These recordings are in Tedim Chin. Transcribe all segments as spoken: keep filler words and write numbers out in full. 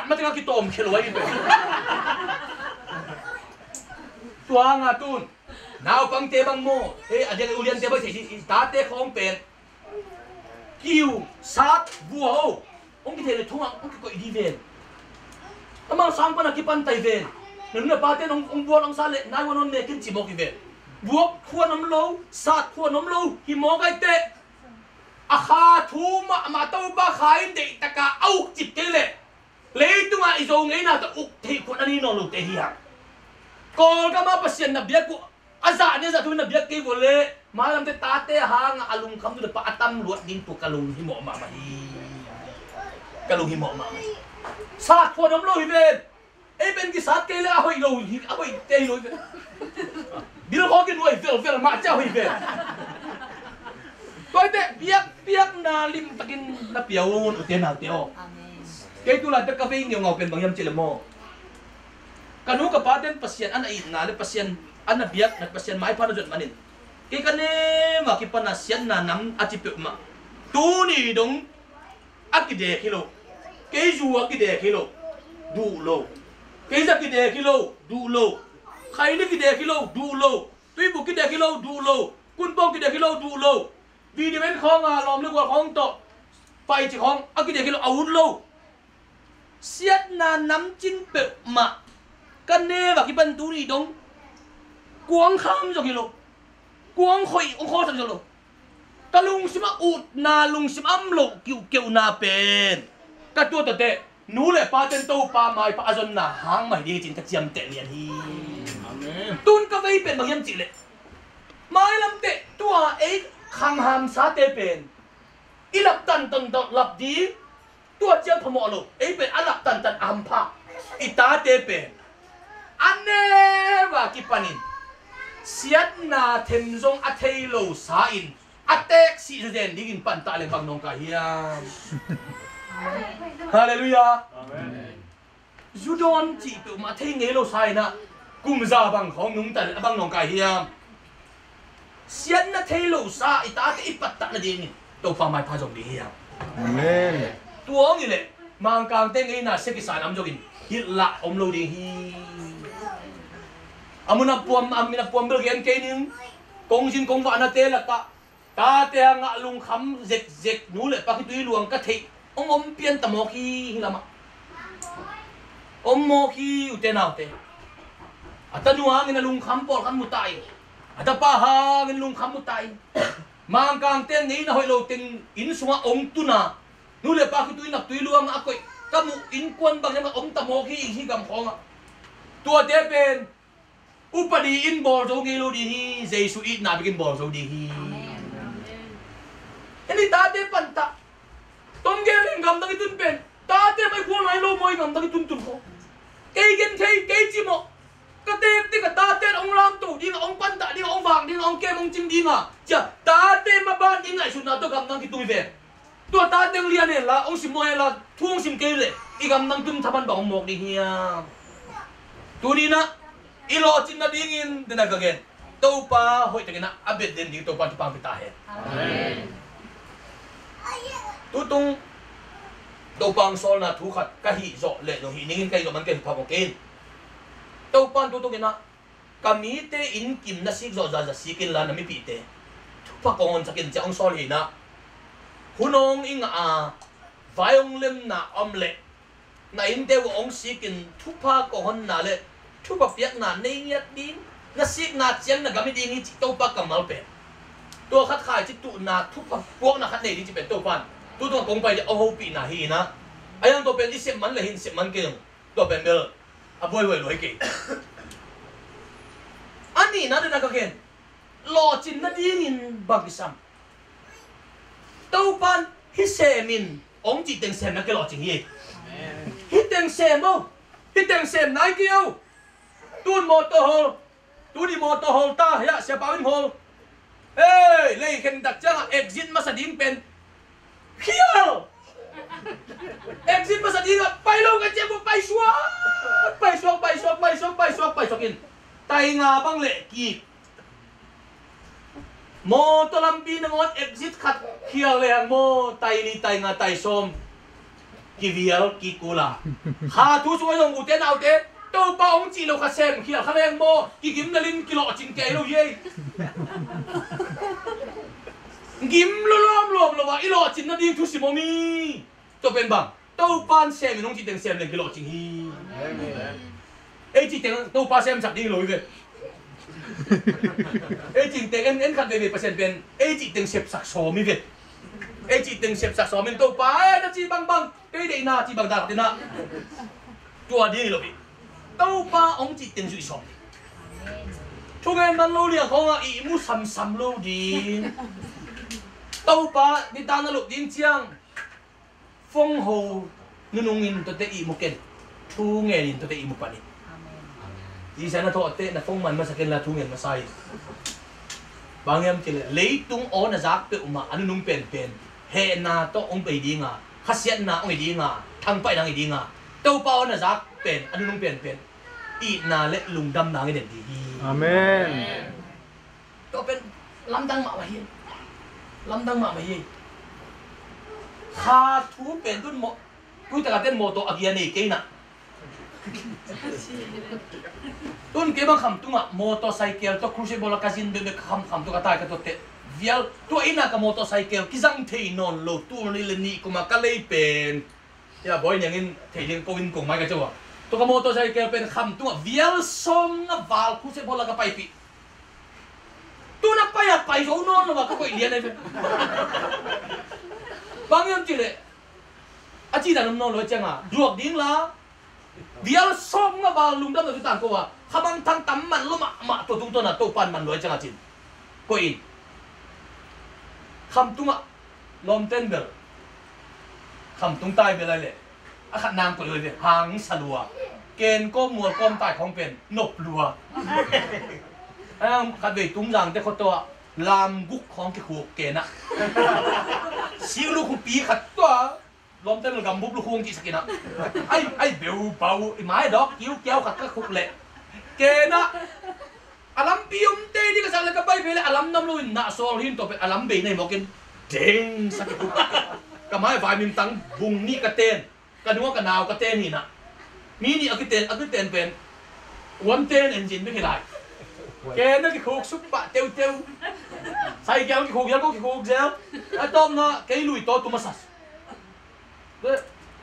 Mateng a kitawm khia lo ahi pen. Tua nga tun naupangte bang maw, hei, a diak uliante bang thei hi, i tate khawng pen kiu sat vua o, hong kithei le thungah hong kikoih di ven. Amau sang pana kipan tai ven. Na nu na pate hong, hong bual hong sa le nai wan hon mekin ci mawk hi ven. Buak khuan om lo, sat khuan om lo hi mawk ai teh. A kha thu mahmah Topa kha in deihtaka a uk cip kei leh leitungah i Zo ngeina tawh uk theih khuan a ni nawn lote hi hang. Kawlgama Pasian na biak uh a zah ni a zah thu na biak kei vua leh mailamte tate hangah a lungkham tu le pa a tam luat ding tu ka lung himawh mahmah hi. Ka lung himawh mahmah hi. Sat khuan om lo hi ven. Ei pen kisat kei le a hoih lo hi, a hoih te hi lo hi ven. Bil khaw kinuai velvel mah cia hoih ven. Tuaite biak, biakna limtakin na pia un ute naute aw. Amen. Kei tu laite ka vei ngeungau pen bang hiam cih le maw, ka nu ka paten Pasian a na itna le Pasian a na biakna, Pasian maipha na zuat manin kei ka nema kipana siatna nam a ci peuhmah tuni dong a kidek hi lo. Kei zu a kidek hi lo, duh lo. Kei za kidek hi lo, duh lo. Khaini kidek hi lo, duh lo. Tuibu kidek hi lo, duh lo. Kunpawng kidek hi lo, duh lo. Video en khawng a lawm le gual khawng tawh paici khawng a kidek hi lo, a ut lo. Siatna namcin peuhmah ka neva kipan tuni dong kuang kham zong hi lo. Kuang khoih ong khawsak zong lo. Ka lungsim a utna, lungsim a am loh kiuhkeuhna pen ka tuatateh nu le paten Topa maipha a zonna hang mai ding cin ka ciamteh lian hi. Amen. Tun ka vei pen bang hiam cihleh mailamteh tua ei khanghamsate pen i lap tantan lap ding. Tua ciang phamawh lo, ei pen a lak tantan a hampha i tate pen a neva kipanin siatna them zong a thei lo sa-in a teeksi zazen dingin pantah leng bang nawngkai hiam? Halleluiah. Amen. Zu dawn cih peuhmah thei ngei lo sa-in ah kum za bang khawng nungta leh a bang nawngkai hiam? Siatna thei lo sa i tate i pattah nadingin Topa maipha zong ding hiam? Amen. Tua hong hi leh Mangkangte ngeina sia kisa nam zongin hilh lah om lo ding hi. A mun a puam, a min a puam bel gen kei ning. Kong zin kong vahnate lakah tate a ngah lungkham zekzek nu le pa khitui luang ka theih hong om pian ta mawk hi, hih lamah. Om mawk hi, ute naute. A tanu hangin a lungkham pawlkhat mu ta in, a tapa hangin lungkham mu ta in, Mangkangte ngeina hoih lo teng inn sungah hong tun a, nu le pa khitui naktui luang a koih ka muh innkuan bang hiam a om ta mawk hi, hih gam khawngah. Tuate pen upadi in bawl zo ngei lo ding hi, Jesu itna bekin bawl zo ding hi. Amen. Hih ni tate pantah. Tom gen in gamdang i tun pen tate mai khual nai lo maw, i gamdang i tun tun khaw. Kei gen thei, kei cimawh. Ka teek tek a tate hong lamto ding a, hong pantah ding a, hong vak ding a, hong kem hong cing ding a, cia tate maban ding ngaihsutna tawh gamdang kitung hi ve. Tua tate hong lian hen la, hong sim maw hen la, thu hong sim kei leh i gamdang tun thaman bang hong mawk ding hiam? Tuni-in ah i lawhcin nadingin dena ka gen, Topa hoihtakin ah a bet den ding Topa thupha hong pia ta hen. Amen. Tutung Topa hong sawlna thu khat ka hih zawh leh zong hih ningin ka hih zawh man kei thupha kong kei in. Topa in tutung in ah ka mite innkim na sik zawh zahzah sik inla na mipihte thupha kong honsak in ci-a hong sawl hi in ah, hun hong i ngah a, vai hong lemna om leh na innte uh hong sik in thupha kong honna le thupha piakna nei ngiat ding, na sikna ciang na gam hi ding hi cih Topa kammal pen. Tua khat khaici tuhna thupha puakna khat nei ding cih pen Topa in tutung a kong pai ding hong hopihna hi in ah, a hiang tua pen i sep man le hin sep man kei zong tua pen bel a buaihuai luai kei. A nihna dena ka gen, lawhcin nadingin bang kisam? Topa in hih sem in hong cih teng sem na kilawhcing hi. Hih teng sem o, hih teng sem nai kei o. Tun mawtaw hawl, tuni mawtaw hawl ta hiah, siapa in hawl. Hei, lei khen tak ciangah exit masa ding pen khial. Exit masa dingah pai lo ka ciang pai suak, pai suak, pai suak, pai suak, pai suak, pai suak in tai nga bang leh kik. Mawtaw lampi nangawn exit khat khial lehang maw, tai li, tai nga, tai sawm. kivial kikula. Kha thu sung a zong ute naute, Topa hong cih lo kha sem khial kha leng maw, kigim na lim kilawhcing kei lo hi ei. Gim lo lawm lawm lo a i lawhcin nading thusim om hi. Tua pen bang, Topa in sem in hong cih teng sem leng kilawhcing hi. Amen. Ei cih teng Topa semsak ding lo hi ve. Ei cih teng en, en khat veve Pasian pen ei cih teng sepsak sawm hi ve. Ei cih teng sepsak sawm in Topa, "Ai, na cih bangbang kei deihna," cih bang dan khat in ah tua ding hi lo hi. Topa hong cih teng zuih sawm. Thungen man lo liang khawngah ihmu samsam lo ding. Topa nitak na lup ding ciang fongho nunungin tuate ihmu ken, thungenin tuate ihmu panin. Zingsang na thawhte na fong man masa ken la thungen masa hi. Bang hiam cih leh leitung aw na zak peuhmah a nunung penpen hehna tawh hong bei dinga, khasiatna hong hi dinga, thangpaihna hong hi dinga, Topa aw na zak pen a nunung penpen itna le lungdamna hong hi den ding hi. Amen. Tua pen lamdang mahmah hi. Lamdang mahmah hi. Kha thu pen tun maw, tui taka ten mawtaw a gia nei kei na. Tun kei bang Khamtungah motorcycle tawh crusade bawla ka zin bekbek Kham, Khamtung ka tai ka tuatte. Vial tua ina ka motorcycle kizang thei nawn lo, tul nih le nih kuma ka lei pen. Ya, Bawi Niang in thei ding ko in kong mai ka ceu a. Tua ka motorcycle pen Khamtungah vial sawm nga val crusade bawla ka paipih. Tuna pai a pai zo nawn lo a ka koih lian ai ve. Bang hiam cih leh a cih dan om nawn lo a cianga zuak ding la. Vial sawm nga val lungdam lo tu tangko a khamang thang tam man lo mahmah tua tungtawn a Topan man lo a cianga cin. Koih in. Khamtungah lawmten bel Khamtung tai bel ai leh a khat nang koih lo hi ve, hang sa lua. Ken kawm mual kawm tai khawng pen nop lua. Khat vei Tungzangte khuataw ah lam guk khawng kikhuk ken ah. Sik lukhupi khat tua lawmte bel gambup lukhung kihsak in ah. Ai, ai beu bau i mai dawk kiukiau khat ka khuk leh ken ah. A lampi om tei ding ka sak le ka pai phei le a lam nam lo in nah sawl hin tawh pen a lam bei nei mawk in deng sak i khuk. Ka mai vai mintang bung nih ka ten. Ka nua ka nau ka ten hi na. Mi nih a kiten, a kiten pen uam ten engine bek hi lai. Ken a kikhuk suk pah teuteu. Cycle kikhuk zel ko kikhuk zel. A tawpna kei lui tawh tu masa.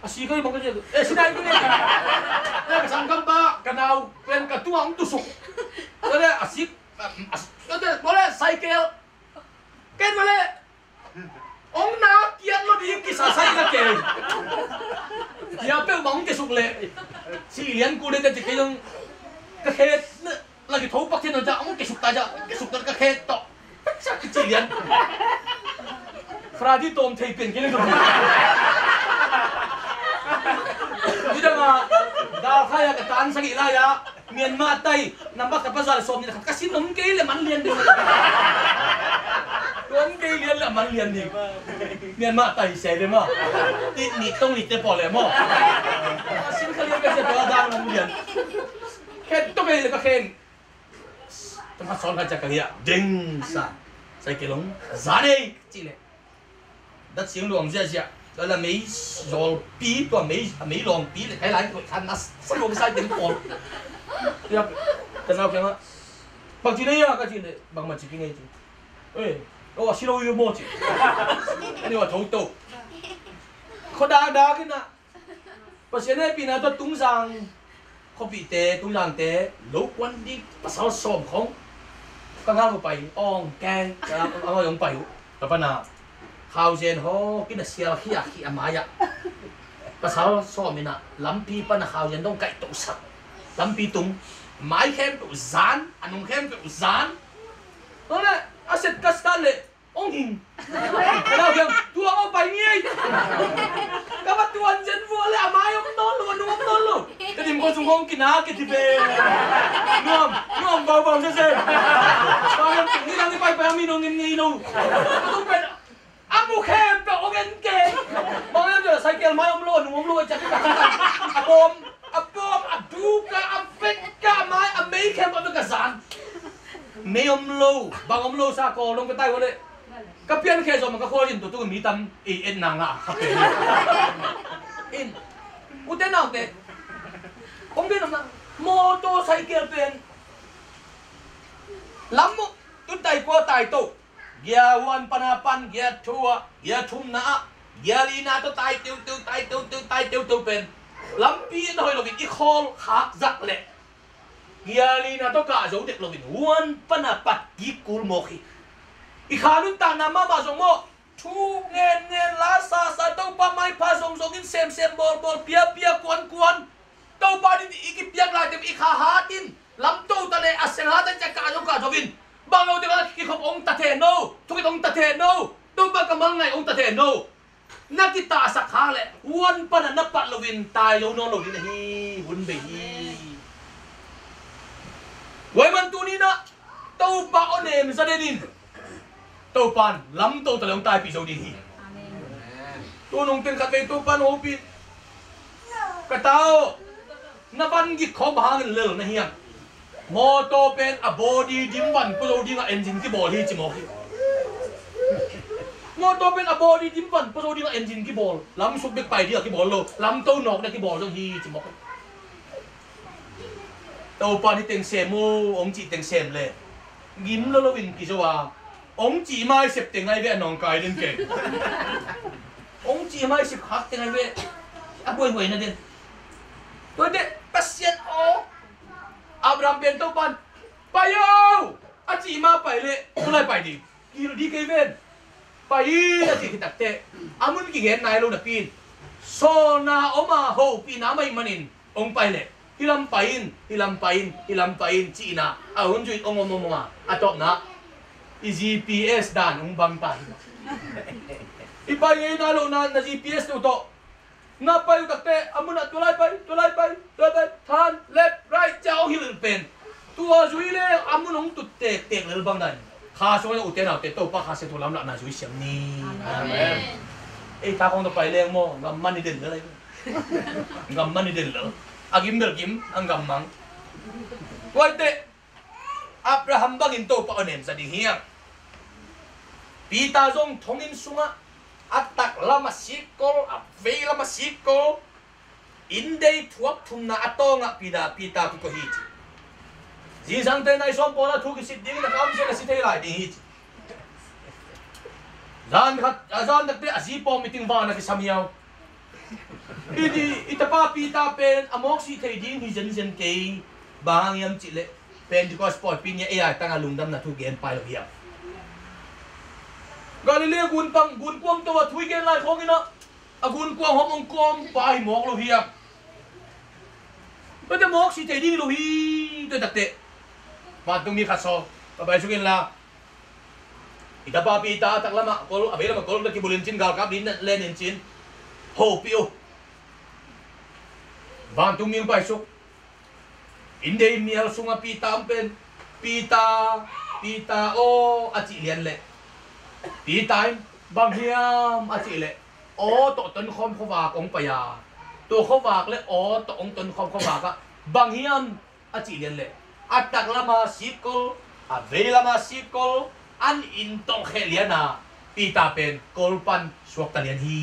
A si kei bang ka zel. Eh, si nai tu ne. Eh, ka sangkam pa ka nau pen ka tuang tu suk. Ka le a sik a, a, a, ka le cycle. Ken ma le. Ong na kiat lo ding kisasai na kei. Ia peuh bang ong kesuk leh si lian ku le te ci kei ong ka khet na la ki tho pak khen ong ca ong kesuk ta ca ong kesuk ta ka khet tawh. Sa ki ci lian. Friday tawm thei pen kei le ka bu. Ni dang a dal khai a ka tan sa ki lai a. Myanmar tai nampak khat pasal sawm nih khat ka sin om kei le man lian ding. Om kei lian le man lian ding. Myanmar tai se le ma. Ti ni tong ni te pawl le maw. Ka sin kha lian ka sia tua dang om lian. Khen to kei le ka khen. Tama sawn kha ca ka lia ding sa. Sai kei long za nei ci le. Dat siang luang ziahziah. Tua la mei zawlpi, tua mei, a mei lawngpi le kai lai koih khan na sa luang sai teng pawl. Tua ka nau kiangah bang ci nei a ka ci le bangmah ci ki ngei ci. Oi, oh, a si lo yu maw ci. Ani wa tho to. Khuadak dak in ah Pasian hehpihna tawh Tungzang khuapihte, Tungzangte lo kuan ding pasal sawm khawng ka ngal uh pai, awng keng, ka ngal uh pai uh. Ka pana khauzen haw kina sial khia khia a mai-ah pasal sawm in ah lampi pana khauzen dong kaih tohsak. Lampi tung mai khempeuh zan, a nung khempeuh zan. Tua le a set ka start le Ong hing. Ka nau kiang tua aw pai ngiai. Ka va tuan zen vua le a mai om nawn lo, a nung om nawn lo. Ka dim kong sung kong kina ke ti pe. Nuam, nuam bau bau se se. Bau yam tung ni lang ni pai pai a mi nong ngin ngei lo. Tung pen a mu khem pe ong en ke. Bau yam tua cycle mai om lo, a nung om lo, a cak ka cak. A bom, a bom, a du ka, a vet ka, a mai, a mei khem pe ka zan. Mei om lo, bang om lo sa ko long ka tai vua le. Ka pian khe zom ka khual in tu tu mi tam ei en na nga kha pe. In Ute naute, kong gen om na, motorcycle pen lam mu tun tai kua tai to, gia huan pana pan, gia thu ah, gia thumna ah, gia lina to tai teuteu, tai teuteu, tai teuteu pen lampi in hoih loin i khawl khak zak leh gia lina to kah zo dek loin huan pana pat kik kul mawk hi. I kha nuntakna mahmah zong maw, thu ngen ngen, la sa sa, Topa maipha zong zong in, sem sem bawl bawl, pia pia, kuan kuan, Topa din i kipiak lai teng i kha hat in, lam to ta le a seng hat a ciah kah zo kah zo in, bang lo ding a kikhop ong ta thei no, thukit ong ta thei no, Topa kammal ngai ong ta thei no. Na kitahsak khak leh huan pana na pat loin tai zo nawn lo ding ahi, hun bei hi. Tua ahih man tuni-in ah Topa aw nem za den in. Topa in lam to ta le hong taipih zo ding hi. Amen. Tu nung teng khat vei Topa in hopih, ka ta aw, na van gik khawng bang hangin lel na hiam? Mawtaw pen a body dim van pua zo dingah engine kibawl hi ci mawk hi. Mawtaw pen a body dim van pua zo dingah engine kibawl, lamsuk bek pai dingah kibawl lo, lamto nawk dingah kibawl zong hi ci mawk hi. Topa in hih teng sem uh hong cih teng sem le gim lo loin kizo a, hong cih mai sep teng ai ve, a nawngkai den kei. Hong cih mai sep khak teng ai ve, a buaihuai na den. Tua teh Pasian aw, Abraham pen Topa in pai o, a cih ma pai leh tu lai pai ding, kil ding kei ven. Pai in a cih khit takteh a mun kigen nai lo napi in sawlna om a, hopihna om ahih manin hong pai leh hih lam pai in, hih lam pai in, hih lam pai in cihna a hun zui in hong om om a, a tawpna i G P S dan hong bang ta hi. I pai ngei nai lohna, na G P S tu tawh na pai uh takteh a mun ah tu lai pai, tu lai pai, tu lai pai, turn left, right ci-a hong hilh pen, tua zui le a mun hong tut tektek lel bang dan, kha sung a ute naute, Topa Kha Siangtho lamlahna zui siam ni. Amen. Ei, tha kong tawh pai leng maw, gamman i den lel ahi. Gamman i den lel. A gim bel gim, a gammang. Tua ahih teh Abraham bangin Topa aw nem za ding hiam? Peter zong thonginn sungah a taklam a sikkol, a veilam a sikkol, inndei thuak thumna a tawngah Peter, Peter kikoih hi ci. Zingsangte nai sawm pawl a thu kisit dingin a kamsiat a si thei lai ding hi ci. Zan khat, a zan takteh a zi pawng meeting van a kisam hiau. Hih i tapa Peter pen a mawk sih thei ding hi zenzen kei. Bang hang hiam cih leh Pentecost pawipi ni-a ei a tangah lungdamna thu gen pai lo hiam? Galilee gunpang, gunkuang to a thu i gen lai khawngin ah a gunkuang hawm hong kawm pai mawk lo hiam? Tua teh mawk sih thei ding hi lo hi. Tua takteh vantungmi khat sawl, ka bai suk inla, i tapa Peter a taklam ah kol, a veilam ah kol na kibulh in cin, galkap nin len in cin, hopih uh. Vantungmi hong pai suk. Inndei mial sungah Peter om pen, Peter, Peter aw a cih lian leh, Peter in bang hiam a cih leh, aw tawh tonkhawm khuavak hong pai a, tua khuavak le aw tawh hong tonkhawm khuavak ah bang hiam a cih lian leh, a taklam a sikkol, a veilam a sikkol, an in tolhkheh lian a, Peter pen kol pan suakta lian hi.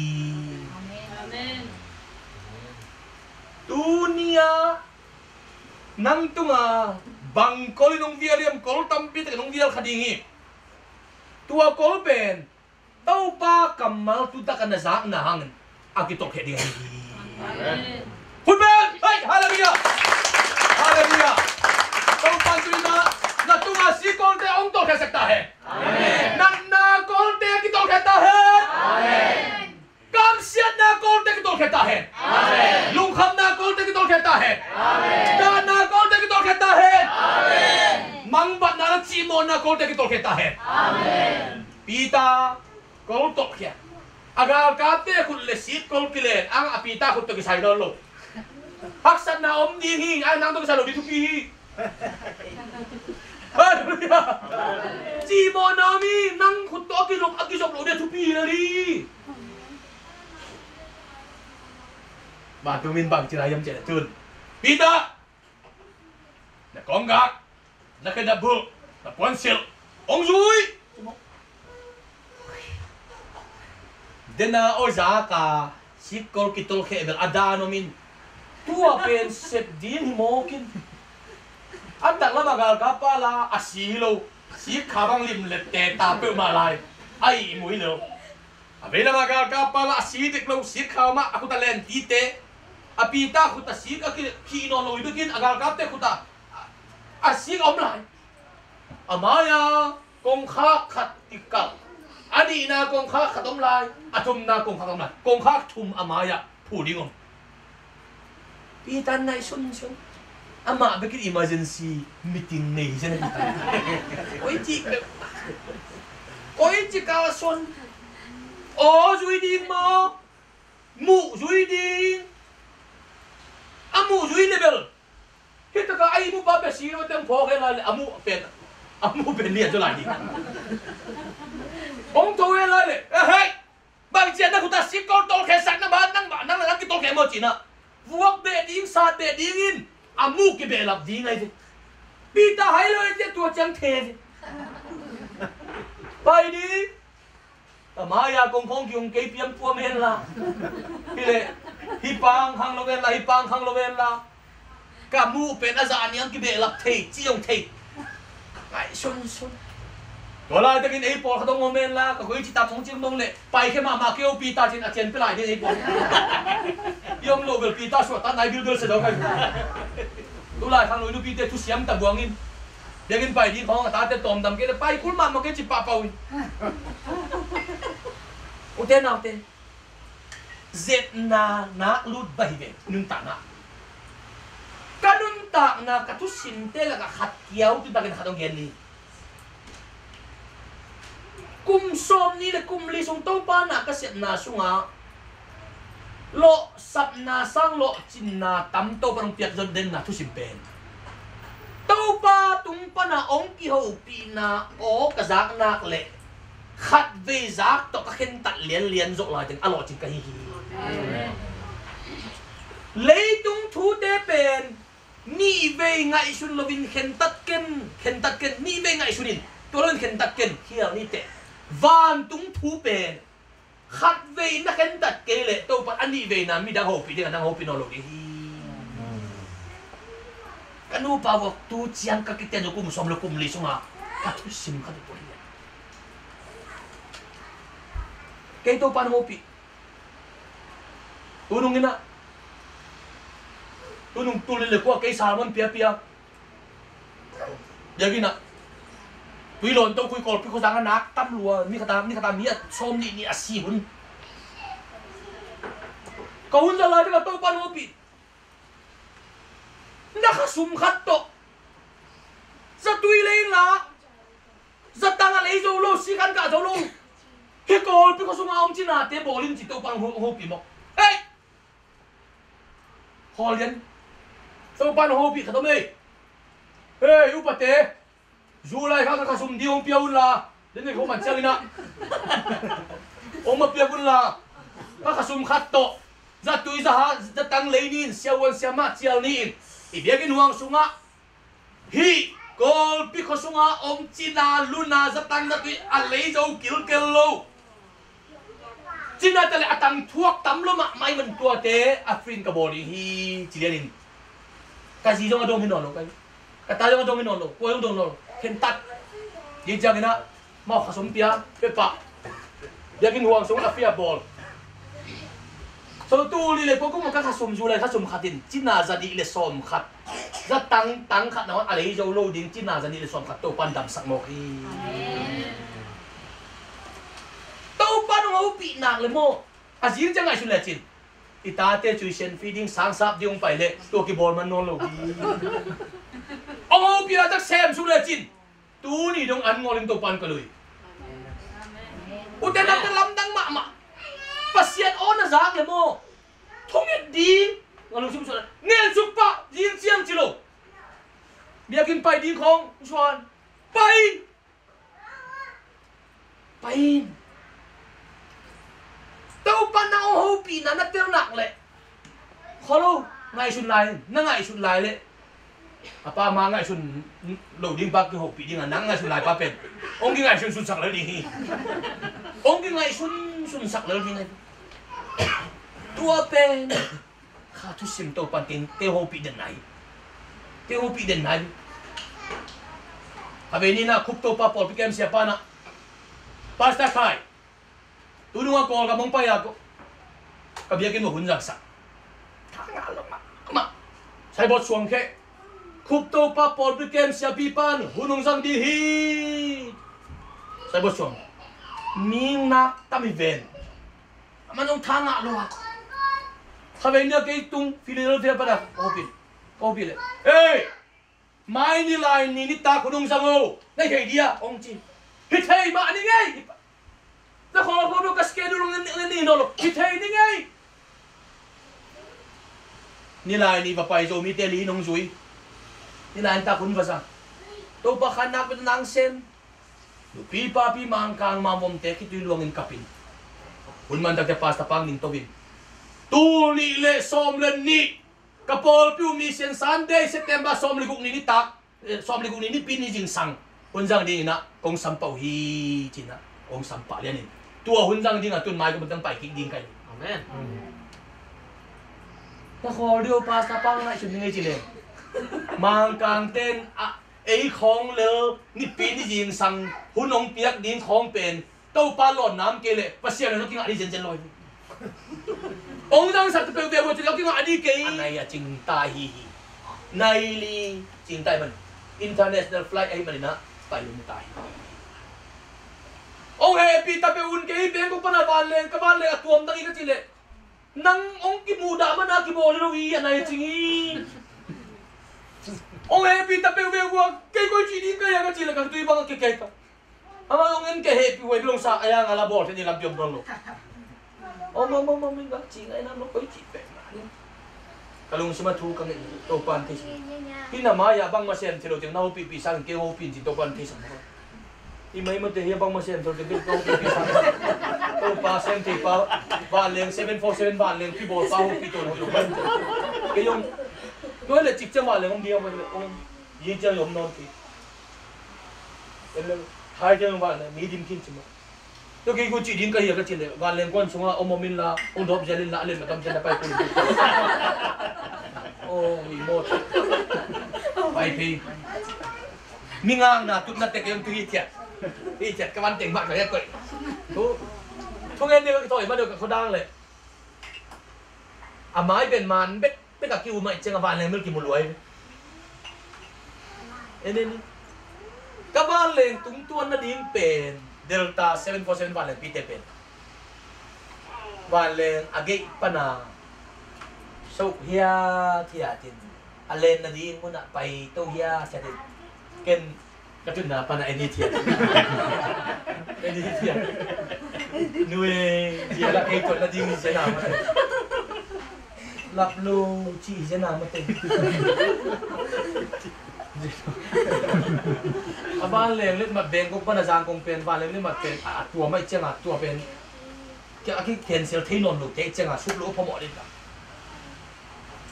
Amen. Tuni-a nang tungah bang kol in hong vial hiam? Kol tampi takin hong vial kha ding hi. Tua kol pen Topa kammal tu takin na zakna hangin a kitolhkheh ding hi. Amen. Hun pen, hei, halleluiah. Halleluiah. Topa in tuni-in na tungah sikkolte hong tolhkhia sak ta hen. Amen. Natna kolte kitolhkhia ta hen. Amen. Kamsiatna kolte kitolhkhia ta hen. Amen. Lungkhamna kolte kitolhkhia ta hen. Amen. Dahna kolte kitolhkhia ta hen. Amen. Mangbatna le cimawhna kolte kitolhkhia ta hen. Amen. Peter kol tolhkhia. A galkapte khut le sikkol kilen ang a Peter khut tawh kisai nawn lo. Haksatna om ding hi, a nang tawh kisai lo ding thupi hi. Halleluiah. Cimawhna om hi, nang khut tawh a kizop, a kizop lo ding thupi hi. Vantungmi in bang ci lai hiam cih leh tun, Peter, na kawnggak, na khedap bulh, na puansilh hong zui. Dena aw zak a sikkol kitolhkhia bel a dan om in, Tua pen sep ding hi mawk in. A taklam a galkap pa la a si lo. Sik kha bang limlet te ta peuhmah lai. A ihmu hi lo. A veilam a galkap pa la a si dek lo, sik kha mah a khut a len tite. A Peter khut a sik a ki, kih nawn lo hi bekin a galkapte khut a, a sik a om lai. A mai-a kongkhak khat kikal. A nihna kongkhak khat om lai. A thumna kongkhak om lai. Kongkhak thum a mai-ah phu ding om. Peter ngaihsun sun. Amah bekin emergency meeting nei hi zen a Peter. Koici, koici kalsuan. Aw zui ding maw? Muh zui ding. A muh zui le bel. Hih takah a ihmu pa bia si lo teng phawk hen lai le a muh pen, a muh pen lian zaw lai ding. Hong tho hen lai le, eh, hei! Bang cian na khut a sik kol tolkhe sak na ma nang ma nang na nang kitolkhe maw ci-in ah. Vuak beh ding, sat beh ding in a muh kibehlap ding ahi ve. Peter hai lo ahi ve, tua ciang thei ve. Pai ding. A mai-a kongkhong kihong kei piampuam hen la. Hi leh, hih pang khang lo hen la, hih pang khang lo hen la. Ka muh pen a zah niang kibehlap thei, ci hong thei. Ngaihsun sun. Tua laitakin ei pawl khat hong om hen la, ka koici tam hong cing dong leh, paikhia mahmah kei o Peter ci-in a cian pia lai ding ei pawl. I om loh bel Peter suahtak nai bilbel sia dong ahi. Tulai khangno nupite thusiam ta buang in. Biakinn pai ding khawng a tate tawmdam kei leh pai kul mahmah kei ci pahpah uh in. Ute naute, zepna nak lut baih hi ve, nuntakna. Ka nuntakna, ka thusimte lakah khat kiau tutakin khat hong gen ni. Kum sawmnih le kum li sung Topa na ka sepna sungah lawhsapna sang lawhcinna tam Topa hong piak zon denna thusim pen Topa tung pana hong kihopihna aw ka zak nak leh khatvei zak tawh ka khentat lianlian zawh laiteng a lawhcing ka hi hi. Leitung thute pen nihvei ngaihsun loin khentat ken, khentat ken, nihvei ngaihsun in, tua loin khentat ken, khial ni teh. Vantung thu pen khatvei na khentat kei leh Topa a nihveina midang hopih ding a nang hopih nawn lo ding hi. Ka nupa vok tu ciang ka kiten kum sawm le kum li sungah ka thusim khat uh hi. Kei Topa na hopih. Tunung inah, tunung tul le kua kei salmon piapia. Biakinn ah tui lawn to khui kawlpi khuazang a nak tam lua, ni khata, ni khata mi a sawm nih ni a si hun. Ka hun za lai ding a Topa na hopih. Na kha sum khat tawh zatui lei la, zatang a lei zo lo, sikhan kah zo lo. Hih kawlpi khua sungah om cinate bawl in ci Topa hong hopih mawk. Hei! Khawl lian. Topa hong hopih khat om ei. Hei, upate. July kha ka khasum ding hong pia unla, den nei kho man ciang inah hong ma pia unla, ka khasum khat tawh zatui zaha zatang lei ni-in, siavuan siamah cial ni-in, i biakinn huang sungah hih kawlpi khua sungah om cina luna zatang zatui a lei zo kilkel lo. Cina tale a tang thuak tam lo mahmah i man tuate a frin ka bawl ding hi ci lianin ka zi zong a dong hi nawn lo kai. Ka ta zong a dong hi nawn lo, kua zong dong nawn lo. Khentat. Hi ciangin ah mau khasum pia pepah. Biakinn huang sung a fia bawl. So tu li le kua kum ka khasum zu lai khasum khat in cina za dih le sawm khat. Za tang tang khat na a lei zo lo ding cina za dih le sawm khat Topan damsak mawk hi. Topan hong hopih nak le maw? A zing ciang ngaihsun le cin. I tate cui sian fi ding sangsap ding hong pai leh tua kibawl man nawn lo hi. Hong hopih a tak sem suk le cin. Tuni dong an ngawlin Topan ka lui. Ute nate lamdang mahmah. Pasian aw na zak le maw? Thunget ding. Nga lungsim suan ngen suk pah ding ciang ci lo. Biakinn pai ding khawng suan. Pai. Pai in. Topa na hong hopihna na tel nak leh khawl lo, ngaihsun lai, na ngaihsun lai leh a pa ma ngaihsun lo ding pa kihopih ding a nang ngaihsun lai pa pen hong kingaihsun sunsak lel ding hi. Hong kingaihsun sunsak lel ding hi. Tua pen Ka thusim Topa'n kei, kei hopih den nai. Kei hopih den nai. A vei ni na Khup Topa pawlpi kem siapa na, Pastor Khai, tu nung a Kawlgam hong pai a ko, ka biakinn uh hun zangsak. Ka ngah lo mahmah. Saibawt Suang kheh, Khup Topa pawlpi kem siapipa'n hun hong zang ding hi. Saibawt Suang, mi nak tam hi ven. Aman hong tha ngah lo a, kha vei ni a kei tung Philadelphia pan a ka hopih, ka hopih leh, ei, mai Nilai ni nitak hun hong zang o, na hi thei dia? Hong ci. Hi thei mah ni ngei. Na khawl khawl lo, ka schedule ngen ngen ni nawn lo, hi thei ni ngei. Nilai ni va pai, Zomite li in hong zui. Nilai nitak hun va zang. Topa khannak bek nang sem. Nupi papi Mangkang Mamvomte khitui luangin kap in, hun man takte Pastor Pang Ning To in, tul nih le sawm le nih ka pawlpi uh Mission Sunday, September sawm le guk ni nitak, eh, sawm le guk ni Nipi ni zingsang hun zang dingin ah kong sampah uh hi, ci-in ah kong sampah lianin, tua hun zang dingin ah tun mai kong bantang pai kik ding ka hi. Amen. Na khawl dih o, Pastor Pang, ngaihsun ni ngei ci leng, Mangkangte'n ah ei khawng lel Nipi ni zingsang hun hong piak ding khawng pen Topa lawnna om kei leh Pasian in hong kingah ding zenzen lo hi. Hong zangsak ta peuhpeuh uh ci leh hong kingah ding kei. A nai a cing ta hi hi. Nai li cing ta hi man. International flight ahih manin ah pai lum ta hi. Hong hehpih ta peuh un, kei Bangkok pan a vanleng, ka vanleng a tuam tak hi ka cih leh, nang hong kimuhdah man a kibawl hi lo hi, a nai a cing hi. Hong hehpih ta peuhpeuh uh a, kei koi cih ding ka hi a ka cih leh ka tui bang a kikei ta. Amah hong en kei hehpih huai bilong sa a yang a la bawl thei ni lampi om nawn lo. Om, om, om, om, in bang cih ngai nam lo, koi cih pek mah ni. Ka lungsim a thu ka ngen, Topa'n thei sam. Hih na mai-ah bangmah sem thei lo teng na hopihpih sangin kei hopih in cin Topa'n thei sam. Hih mai mate hi a bangmah sem thei lo teng kei hopihpih sangin Topa sem thei pa, vanleng seven four seven vanleng pi bawl pa hopih tawn hoih lo. Kei hong, tua hi leh cik ciang vanleng om ding a, om, om. Yi ciang i om nawn kei. En le, hai ciang vanleng mi dim khin ci mah. Tua kei ku cih ding ka hi a ka cih leh, vanleng kuan sungah om om inla, hong dawp zel inla, a len matam zel na pai kul. Oh, hi mawt. Pai phei. Mi ngakna tutna tek em tu hi thiat. Hi thiat ka van teng mah ka hi a koih. Thu, thungen ding ka kithawi mah deuh ka khuadang leh. A mai pen man bek bek a ki-um ahih ciang a vanleng bel kimu luai. En, en, en. Ka vanleng tungtuan nading pen Delta seven four seven vanleng pite pen vanleng a gate pana sok hiat hiat in a len nading munah pai to hiat hiat in ken ka tunna pana en hi thiat. En hi thiat. Nui, cia la kei tuan nading hi cia na mate. Lap lo ci hi cia na mate. A vanleng letmat Bangkok pana Zangkong pen vanleng letmat pen a tua mai cianga tua pen kia a ki cancel thei nawn lo te cianga suk lo phamawh ding ta.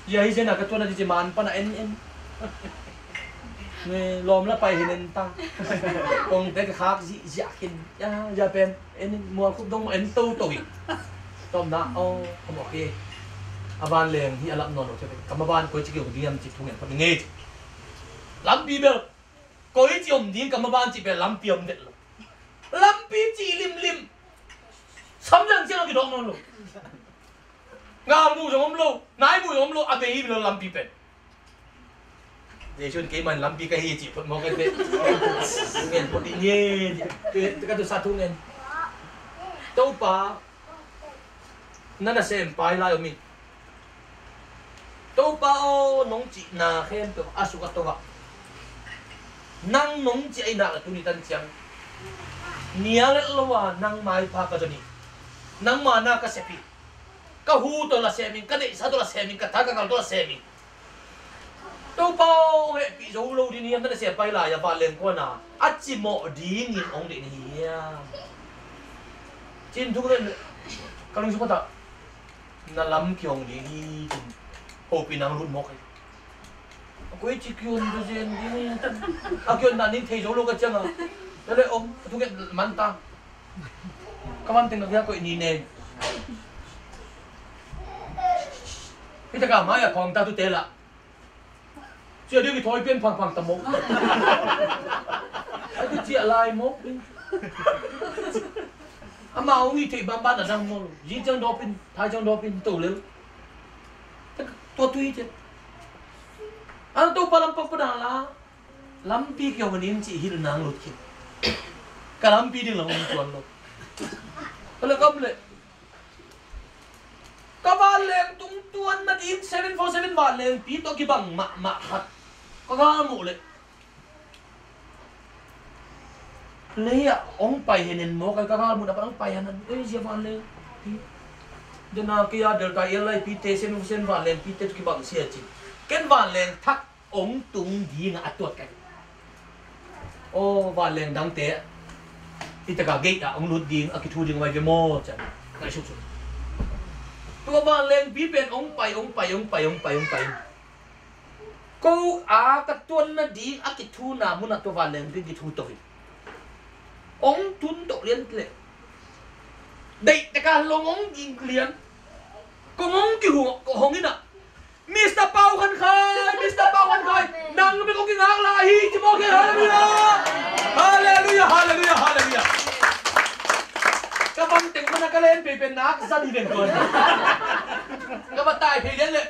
Ia hi zena ka tuan a di ci man pana en en. Nge lawm la pai hin en ta. Kongte ka khak zihziah khin. Ia, ia pen en in mual khup dong en toto hi. Tawmna aw ka mawk hi. A vanleng hi a lap nawn lo te pen ka maban koi ci kei hong ding hiam ci thungen phot ngei ci. Lampi bel koi ci om ding ka maban ci bel lampi om det lo. Lampi ci limlim. Samzang ciang a kidawk nawn lo. Ngal mu zong om lo, nai mu zong om lo, a bei hi lo lampi pen. Jesu in keiman lampi ka hi cih phot mawk ente. Ngen phot dih ni. Ka tu sa thu ngen. Topa, na nasem pai lai om in. Topa aw, nong cihna khempeuh a suk a to ah nang nong cih a i nak le tuni tan ciang nia let lo a nang maipha ka zon hi. Nangma na ka sep hi. Ka hu tawh la sem in, ka neihsa tawh la sem in, ka tha ka ngal tawh la sem in. Topa aw, hong hehpih zo lo ding hiam, na nasem pai lai a vanleng kuana a cimawh dingin hong deih na hi hiam? Cin thuk le ka lungsim khatah na lam kihong ding hi cin hopih nang lut mawk hi. A koi ci kion tu zen ding hi. A kion na ning thei zo lo ka cianga na le om a thunget man ta. Ka van teng na kia koih ni nen. Hih taka mai-ah khawng ta tute lah. Cia ding i thawi pian phangphang ta mawk. A tu ciah lai mawk ding. Amah hong i theih banban a dang maw lo. Zi ciang dawpin, thai ciang dawpin, to lel. Tua tui ciah. Ang Topa lam pangpang la. Lampi kiang in cih hilh nang lut khin. Ka lampi ding lam hong tuan lo. Ka le kam le. Ka vanleng tung tuan nading seven four seven vanlengpi tawh kibang mahmah khat ka galmuh leh, lei ah hong pai henin maw, ka galmuh na pan hong pai henin, ei, zia vanlengpi. Dena kei a Delta Airline pite, seven four seven vanlengpite tawh kibang sia ci. Ken vanleng thak hong tung dingah a tuat ka hi. Aw, vanleng dangte hih taka gate ah hong lut ding, a kithu ding vai ve maw, cian ngaihsuksuk. Tua vanlengpi pen hong pai, hong pai, hong pai, hong pai, hong pai. Ko a ka tuan nading a kithuna munah tua vanlengpi kithu to hi. Hong tun to lian leh, deih taka long hong ging lian. Kong hong kihong, hong inah, Mister Pau Khan Khai, Mister Pau Khan Khai, nang bek hong kingak lai hi, ci mawk hi. Halleluiah. Halleluiah, halleluiah, halleluiah. Ka van teng mana ka len pei pen nak zan hi veng tuan. Ka va tai phei lian leh,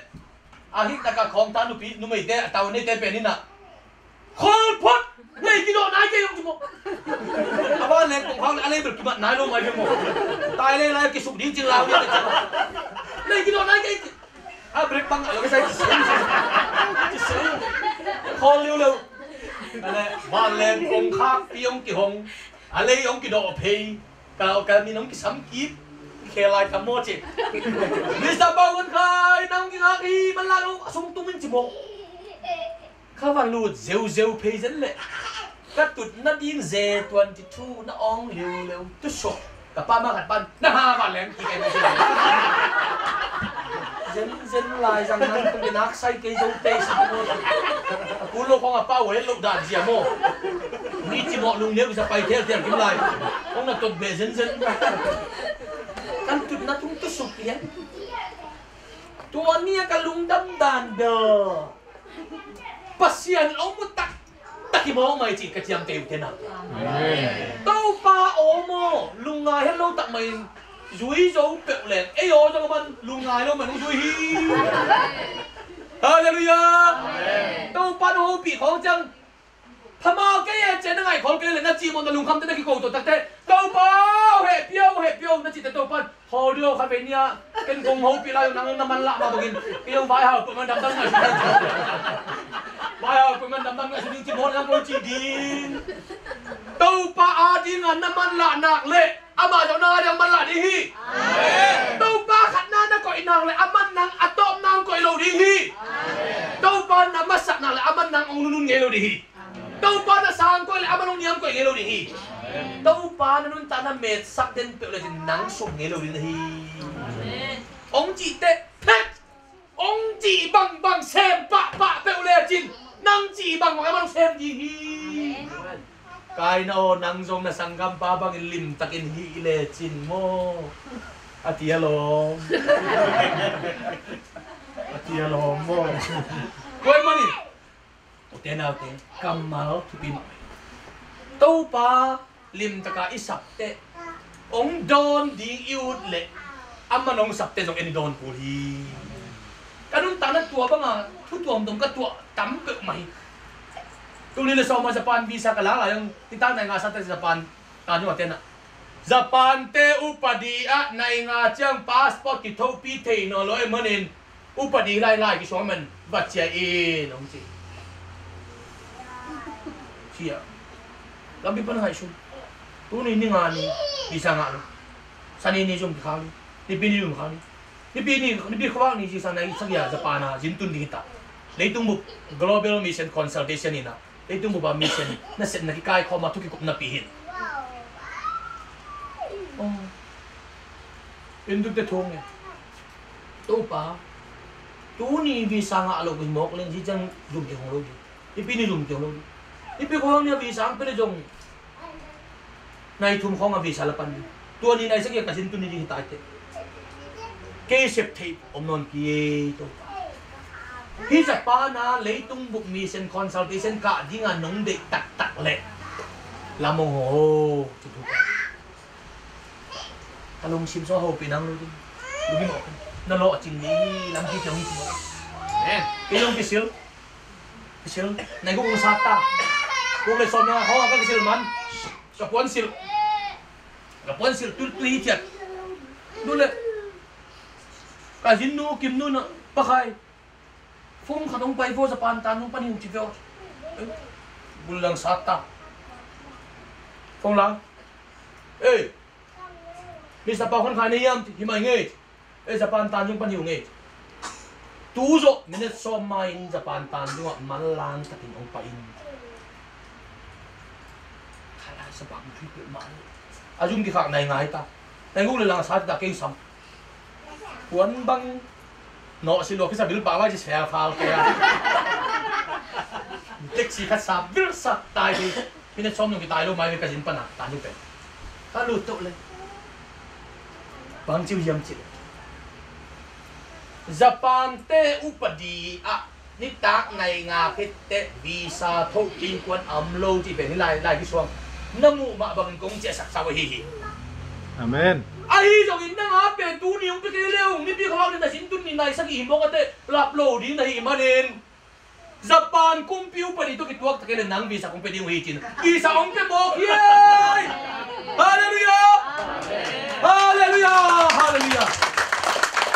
a hih taka khawng ta nupi, numeite, a tau neite pen inah, khawl phot. Lei kidawh nai kei hong ci maw. A vanleng kong khak leh a lei bel kimat nai lo mai ve maw. Tai lei lai kisuk ding cin lau ding. Lei kidawh nai kei. A brake bang a lo kisai. Khawl liuleu. A le vanleng kong khakpi hong kihong. A lei hong kidawh phei. Ka, ka min hong kisam kip. Khe lai ka maw ci. Mister Pau Khan Khai, nang kingak hi, man lai lo, a sung tung in ci maw. Ka va lut zeuzeu phei zen leh, ka tut nading Z twenty-two na awng liuleu tusuk. Ka pa ma khat pan, na ha vanleng ki kai ma zen. Zenzen lai zang nang tung nak sai kei zo tei si maw. A kul lo khong a pa wei lo dan zia maw. Ni ci maw lung neu bisa pai thel thel kim lai. Hong na tot be zenzen. Kan tut na tung tusuk lian. Tua ni a ka lungdam dan bel Pasian om uh taktak hi mawk mai cih ka ciamteh uh tena. Amen. Topa om aw, lungngai het lo tak mai in zui zo peuh leng ei aw zong a man lungngai lo man hong zui hi. Halleluiah. Amen. Topa na hopih khawng ciang Phamawh kei e, cian na ngaihkhawl kei le na cihmawh na lungkhamte na kiko tuah takte, Topa aw, hehpih aw, hehpih aw na cihte Topa in, hawl dih aw, khatvei ni-ah ken kong hopih lai uh, nang na manlah mah bangin kei hong vaihau peuhmah damdam ngaihsun ding. Vaihau peuhmah damdam ngaihsun ding cihmawh nang kong cih ding. Topa adingin na manlah nak leh amah zong nang ading manlah ding hi. Amen. Topa khatna na koih nak leh aman nang a tawpna hong koih lo ding hi. Amen. Topa na masak nak leh aman nang hong nunun ngei lo ding hi. Amen. Topa na sang koih leh aman hong niam koih ngei lo ding hi. Amen. Topa na nuntakna metsak den peuh lecin nang sum ngei lo ding na hi. Amen. Hong cih teh phet. Hong cih bangbang sem pahpah peuh lecin nang cih bangbang aman hong sem ding hi. Amen. Kaina aw, nang zong na sanggampa bangin limtakin hih lecin maw? A ti a lawm. A ti a lawm maw? Tua ahih manin ute naute, kammal thupi mahmah hi. Topa limtaka i sap teh hong dawn ding i ut leh aman hong sap teh zong en i dawn kul hi. Ka nuntakna tua banga thu tuamtuam ka tuah tam peuhmah hi. Tuni le sawma Japan visa ka lak lai hong, hih tak nai nga sa teh Japan, a, nua tena Japan te upadi ah nai nga ciang passport kithopi thei nawn lo ahih manin upadi lailai kisuang man va ciah in hong ci. Ciah. Lampi pan ngaihsun. Tuni ni nga ni visa ngah lo. Sani ni zong kikhak ni. Nipi ni zong kikhak ni. Nipi ni, Nipi khuavak ni zingsang nai sagih a Japan ah zin tun ding hi ta. Leitung bup Global Mission Consultation in ah leitung bup a mission nasepna kikaikhawm a thu kikupna pia hi. Oh. Hindute thu ngen. Topa, tuni visa ngah lo kei mawk leng ziciang zum kihong lo ding. Nipi ni zum kihong lo ding. Nipi khuavak ni a visa hong pia leh zong nai thum khawng a visa la pan ding. Tua ni nai sagih a ka zin tun ni ding hi ta teh. Kei sep theih om nawn kei, Topa. Hih Japan a leitung bup mission consultation kah dinga nong deih taktak leh lam hong haw. Ka lungsim sung hopih nang lo ding. Lungsim awk na lawhcing ding lampi tiang hi ci maw. Amen. Kei zong kisil. Kisil. Nai guk ung sat ta. Guk le sawm na hong a ka kisil man. Ka puan silh. Ka puan silh tul tui hi thiat. Dule. Ka zin nu kim nu na pakhai. Phone khat hong pai vua, Japan tan hong pan hi ung ci vua. Bul lang sat ta. Phone lang. Ei. Mister Pau Khan Khai na hiam ci, hi mai ngei. Ei, Japan tan hong pan hi ung ngei. Tu zawh minute sawm ma in Japan tan zungah manlang takin hong pai in. Khalai sa bang thui peuh mah ni. A zum kikhak nai ngai ta. Nai guk le lang sat ta kei sam. Puan bang nawh si lua kisa bil pah vai ci sia fal kei a. Taxi khat sa bil sa tai hi. Minute sawm nung kitai lo mai ve ka zin pana tan zung pen. Ka lut toh le. Bang ciu hiam ci le. Japan te upadi ah nitak nai nga khit teh visa thoh innkuan a om lo cih pen hi lai, lai kisuang. Na muh mah bangin kong ciahsak sa uh ahi hi. Amen. Ahi zongin nang a pen tuni hong pia kei le ung, nipi khuavak ni na zin tun ni nai sagih hi mawk a teh lap lo ding na hih manin Japan kumpi upadi tawh kituak ta kei le nang visa kong pia ding uh hi cin visa hong pia mawk hi ei. Halleluiah! Halleluiah! Halleluiah!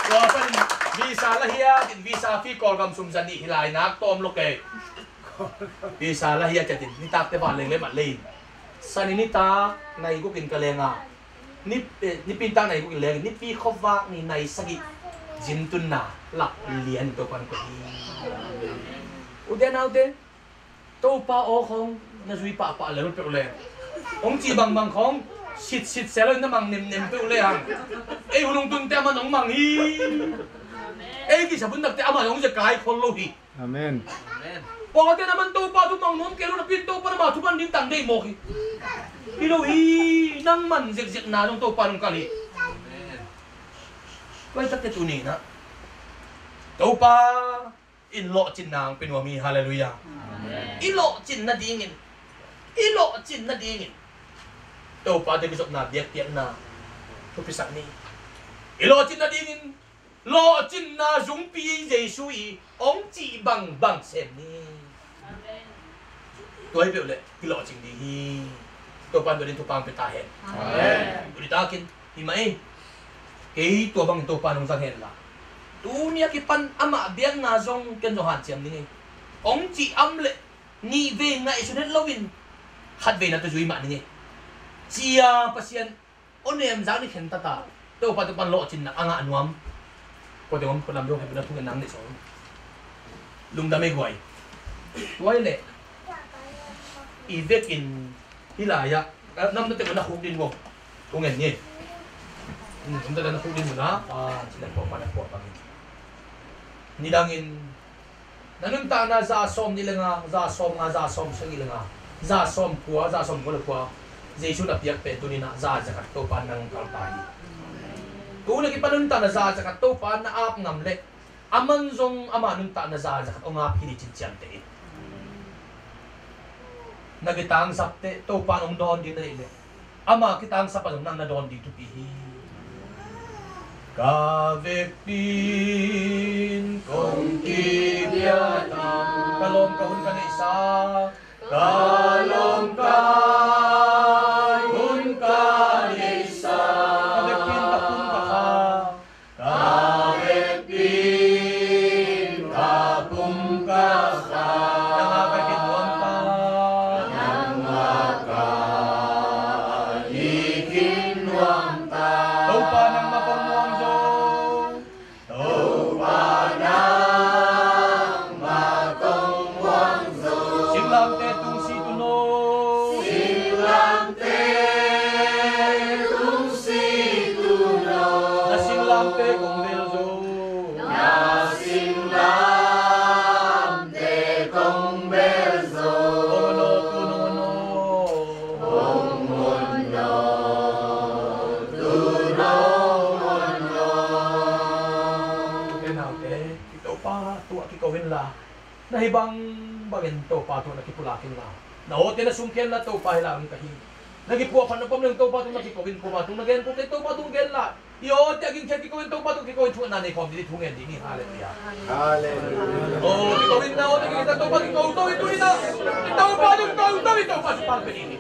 Tua panin visa la hia tin visa fee Kawlgam sum za nih hi lai nak tawm lo kei. Visa la hia cia tin nitakte van leng le mat le in. Sani nitak nai gukin ka lenga. Ni, eh, nipi nitak nai gukin leng nipi khuavak ni nai sagih zin tunna lak lian Topan ko hi. Ute naute. Topa aw khawng na zui pahpah lel peuh le hong cih bangbang khawng sitsit sel na mang nemnem peuh le hang. Ei hulung tunte aman hong mang hi. Ei kisabun nakte aman hong zekai khol lo hi. Amen. Pawlkhatte na man Topa thu mang nuam kei lo na pin Topa na ma thu man ding tang deih mawk hi. Hi lo hi nang man zekzekna zong Topa nong kal hi. Tua hi takte tuni na Topa in lawhcinna ang pe nuam hi. Halleluiah. Amen. I lawhcin nadingin i lawhcin nadingin Topa te kizopna biakpiakna thupisak ni. I lawhcin nadingin lawhcinna zungpi Jesu i hong cih bangbang sem ni. Amen. Tua hi peuh le kilawhcing ding hi. Topa in tua ding thupha ang pe ta hen. Amen. Tua ding takin hi mah ei. Kei tua bangin Topa nong zang hen la tuni a kipan amah biakna zong ken zong hanciam ning ei. Hong cih am le nih vei ngaihsun het loin khat vei na tua zui mah ning ei. Cia Pasian aw nem zak ni khen tata Topa Topa lawhcinna a ngah nuam. Kua teng om khualam zong hepina thungen nang neih sawm. Lungdam ei guai. Tuai le i vekin hi lai-ah namdate na khuk din guam. Thungen ni. Namdate na khuk din guam na. Nidangin na nuntakna za sawm nih le nga, za sawm nga, za sawm sagih le nga, za sawm kua, za sawm kua le kua Jesu na piak pen tuninah za zakhat Topa nang kalpa hi. Tuna kipan nuntakna za zakhat Topa na ap ngam le aman zong ama nuntakna za zakhat hong ap hi ni cinciamte in. Na kitangsapte Topa in hong dawn ding na neih le ama kitangsap a zong nang na dawn ding thupi hi. Ka vekpi in kong kipia in ka lawm ka hun ka neihsa. Ka lawm ka hun ka neihsa. Ka vekpi in ka pum ka kha. Ka vekpi in ka pum ka kha. Nang a ka khin nuam ta. Nang a ka khin nuam ta. Topa nangmah kong muang zo. Topa nangmah kong muang zo. Singlamte tung si tun o. Singlam te tung si tun o. Na singlamte kong bel zo. Na singlamte kong bel zo. Hong on o, tun hong on o. Hong on o, tun hong on o. Ute naute, i Topa tuah kiko in la Na hih bangbangin Topa tungah na kipulak inla, na awte na sungkhenla Topa hi la ang ka hi. Na kipuahphat na pom leng Topa tungah na kiko in, kuama tung na gen, kua te Topa tung gen la. I awte a gingkhiat kiko in Topa tungah kiko in, thu na nei khawm ding, thu ngen ding hi. Halleluiah. Halleluiah. Oh, kiko in na awte kiko in Topa tungah kiko to in, tuni na Topa tungah kiko to in, Topa tungah kiko in.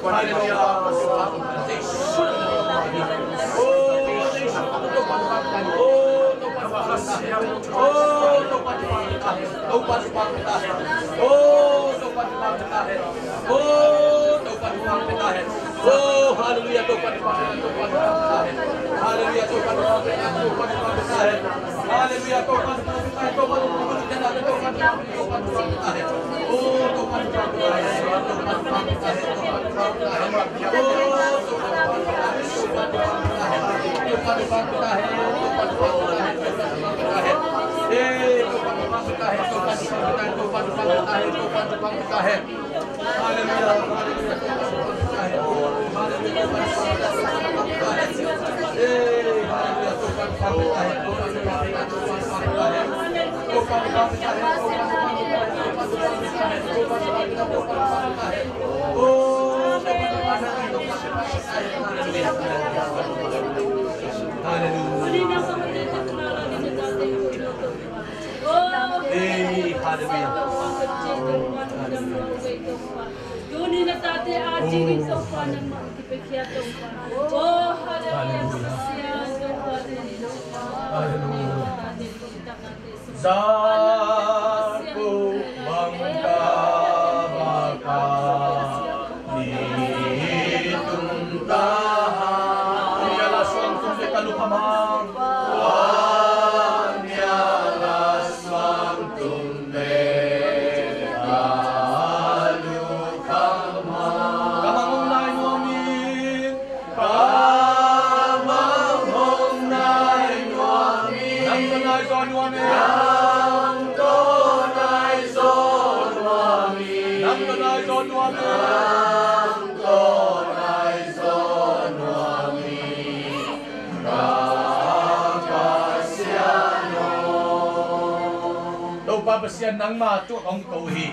Halleluiah. Oh, Topa tungah kiko in. Oh, Topa tungah kiko in. Oh, Topa tungah kiko in. Oh, Topa tungah kiko in. Oh, Topa tungah kiko in. Oh, Topa tungah kiko in. Oh, Topa tungah kiko in. Halleluiah, Topa tungah kiko in. Halleluiah, Topa tungah kiko in. Halleluiah, Topa tungah kiko in. Halleluiah, Topa tungah kiko in. Topa tungah kiko in. Hallelujah. Hallelujah. Za ko bang ka ba ka ni tung ka ha. Nia la suang tung de ka lu kha mang. Nia la suang tung de ka lu kha mang. Ka mang hong nai nuam ing. Ka mang hong nai nuam ing. Nang tawh nai zaw nuam ing. Nang tawh nai zaw nuam ing. Nang tawh nai zaw nuam ing. Nang tawh nai zaw nuam ing. Ka Pasian aw. Topa Pasian, nangmah tungah kong ko hi.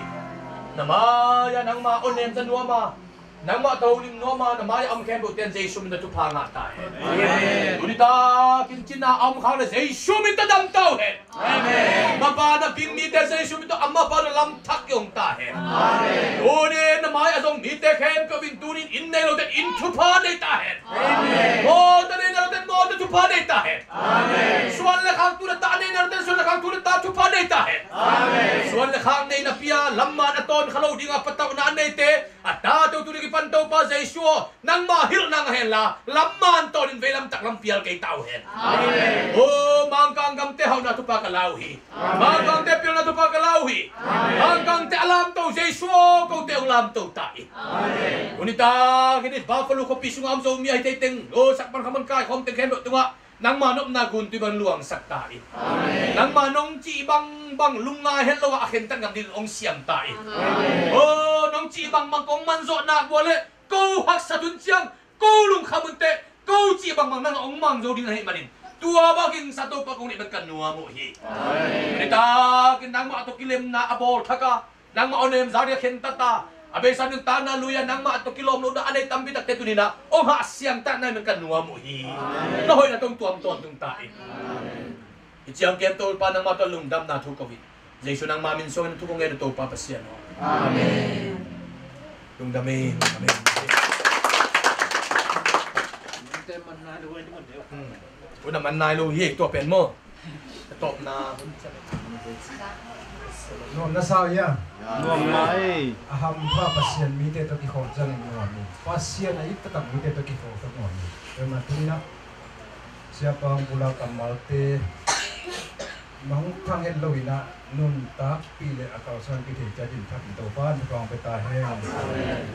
Na mai-ah nangmah awnem za nuam a, nangmah tawh holim nuam a, na mai-ah a om khempeuh ten Jesu min tawh thupha ngah ta hen. Amen. Tuni takin cina a om khak leh Jesu min tawh dam ta uh hen. Amen. Mapa na bing mite Jesu min tawh a mapa na lam thak kihong ta hen. Amen. Tuni na mai-ah zong mite khempeuh in tuni in inn nei lote in thupha nei ta hen. Amen. Mawtaw nei na lote mawtaw thupha nei ta hen. Amen. Suan le khak tu le ta nei na lote suan le khak tu le ta thupha nei ta hen. Amen. Suan le khak nei napi-a lamman a tawn kha lo dingah patauhna a neite, a tate uh tuni kipan Topa Jesu aw, nangmah hilh nang hen la, lamman tawnin veilam tak lam pial kei ta uh hen. Amen. O, Mangkang gamte hauhna thupha ka la uh hi. Amen. Mangkangte pilna thupha ka la uh hi. Amen. Mangkangte a lamto Jesu aw, kote hong lamto ta in. Amen. Tuni takin Buffalo khuapi sungah a om Zomi ahi teiteng, lo sak man kha man kaikhawm teng khempeuh tungah nangmah nopna gun tui bang luangsak ta in. Amen. Nangmah nong cih bangbang lungngai het lo a khentat ngam dingin hong siam ta in. Amen. O, nong cih bangbang kong manzawh nak uh leh ko haksat hun ciang, ko lungkham hun teh, ko cih bangbang nang hong mang zo ding na hih manin, tua bangin sa Topa kong neih man ka nuam uh hi. Amen. Tuni takin nangmah tawh kilemna a bawl thak a, nangmah awnem za ding a khentat a, a beisa nuntakna lui-a nangmah tawh kilawm lohna a nei tampi takte tuni-in ah hong hahsiang ta na hih manin ka nuam uh hi. Amen. Na hoihna tawh tuam tawntung ta in. Amen. I ciangkiam Topa nangmah tawh lungdamna thu ko hi. Jesu nangmah min suangin thu ko ngen uh Topa Pasian aw. Amen. Lungdam ei, lungdam ei. Hmm. Hun a man nai lo hi, tua pen maw? Tawpna hun ciang. Nuam na sa uh hia? Nuam nai. A hampha Pasian mite tawh kikhawm ciangin nuam hi. Pasian a it taktak mite tawh kikhawm ciang nuam hi. Tua ahih manin tuni-in ah Siapa hong pulak kammalte mangthang het loin ah nuntakpih le a kalsuan kithei ciat in thak in Topa in thupha hong pia ta hen. Amen.